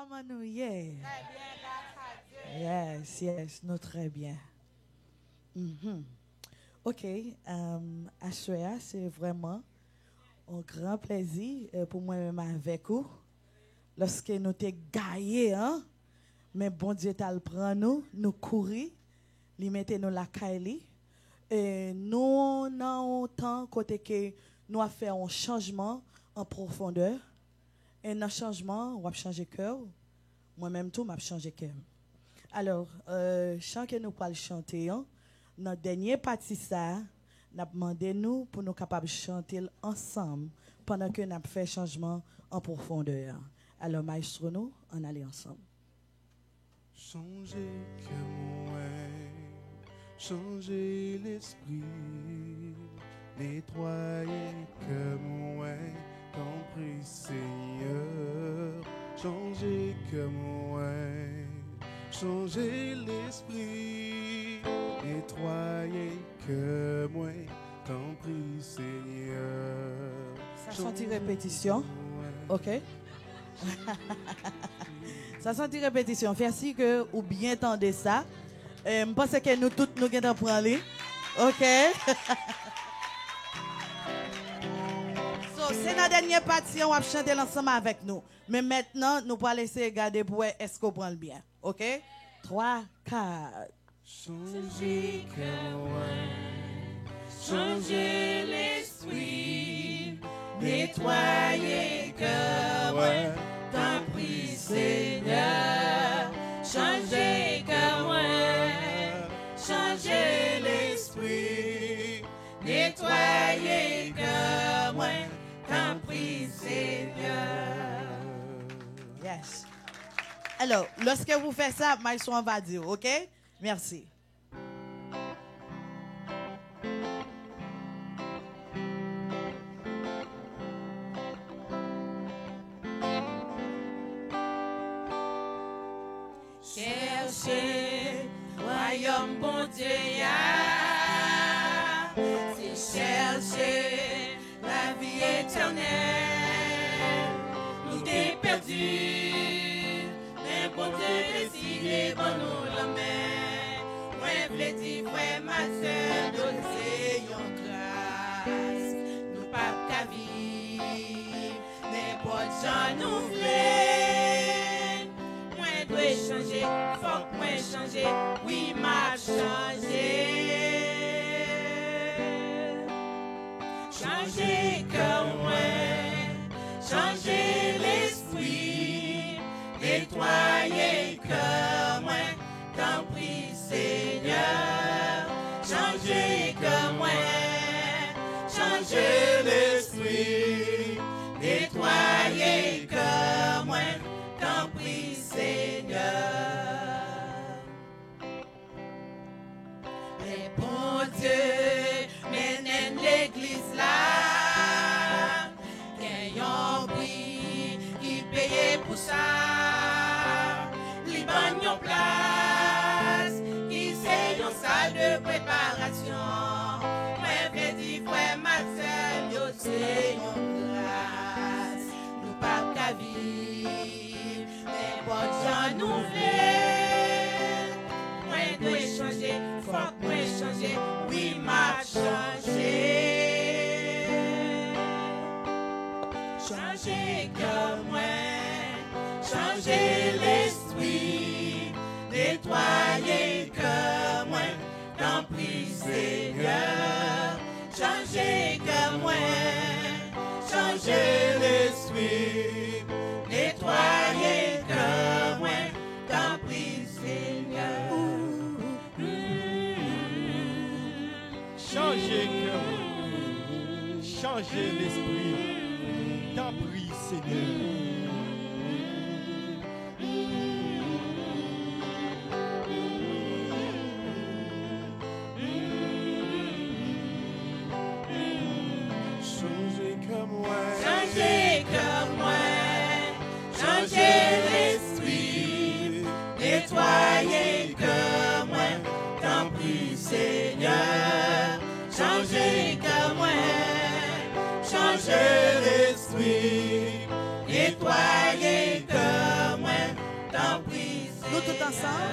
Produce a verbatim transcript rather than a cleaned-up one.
Kòman nou ye? Trè byen, gras a Dye. Yes, yes, nou trè byen. Mhm. Ok, um, aswè a, se vrèman yon gran plèzi eh, pou mwen menm avèk ou. Lòske nou te gaye, an, men Bondye t al pran nou, nou kouri, li mete nou lakay li. E nou nan yon tan kote ke nou ap fè yon chanjman an pwofondè. E nan chanjman, w ap chanje kè w. Mwen menm tou, m ap chanje kè m. Alò, euh, chan ke nou pral chante an, nan dènye pati sa a, n ap mande nou pou nou kapab chante l ansanm pandan ke n ap fè chanjman an pwofondè a. Alò, maestro nou, ann ale ansanm. Chanje kè mwen, chanje lespri, netwaye kè mwen, tanpri Senyè, chanje kè mwen, chanje lespri, netwaye kè mwen, tanpri Senyè. Sa se yon ti repetisyon, ok? Sa se yon ti repetisyon. Fè si ke ou byen tande sa. Eh, m panse ke nou tout nou gentan pran li. Ok? So, se nan dènye pati an w ap chante l ansanm avèk nou. Men mentnan, nou pral eseye gade pou wè èske w pran l byen. Ok? Twa, kat. Chanje kè mwen, chanje lespri m, netwaye kè mwen, tanpri Senyè. Chanje kè mwen, chanje lespri m, netwaye kè mwen, tanpri Senyè. Yes. Alò, lòske w fè sa, maestro an va di w, ok? Mèsi. Chèche wayòm Bondye a, se chèche lavi etènèl. Nou te pèdi, men Bondye deside ban nou lanmen. Mwen vle di frè m ak sè m yo se yon gras. Nou p ap ka viv nenpòt jan nou vle. Mwen dwe chanje, fòk mwen chanje, wi m ap chanje. Chanje kè mwen, chanje lespri m, netwaye kè mwen, tanpri Senyè. Chanje kè mwen, chanje lespri m, netwaye kè mwen, tanpri Senyè. Lè Bondye mennen n legliz la, gen yon pri ki peye pou sa. Li ban n yon plas ki se yon sal de preparasyon. Mwen vle di frè m ak sè m yo se yon gras. Nou p ap ka viv nenpòt jan nou vle. Mwen dwe chanje, fòk mwen chanje, wi m ap chanje. Chanje kè mwen, chanje lespri, netwaye kè mwen, tanpri Senyè, chanje kè mwen, chanje lespri m, netwaye kè mwen, tanpri Senyè. Chanje kè mwen, chanje lespri m, tanpri Senyè. Chanje kè mwen. Chanje kè mwen. Chanje lespri m. Netwaye kè mwen. Tanpri, Senyè. Chanje kè mwen. Chanje lespri m. Netwaye kè mwen. Tout ansanm.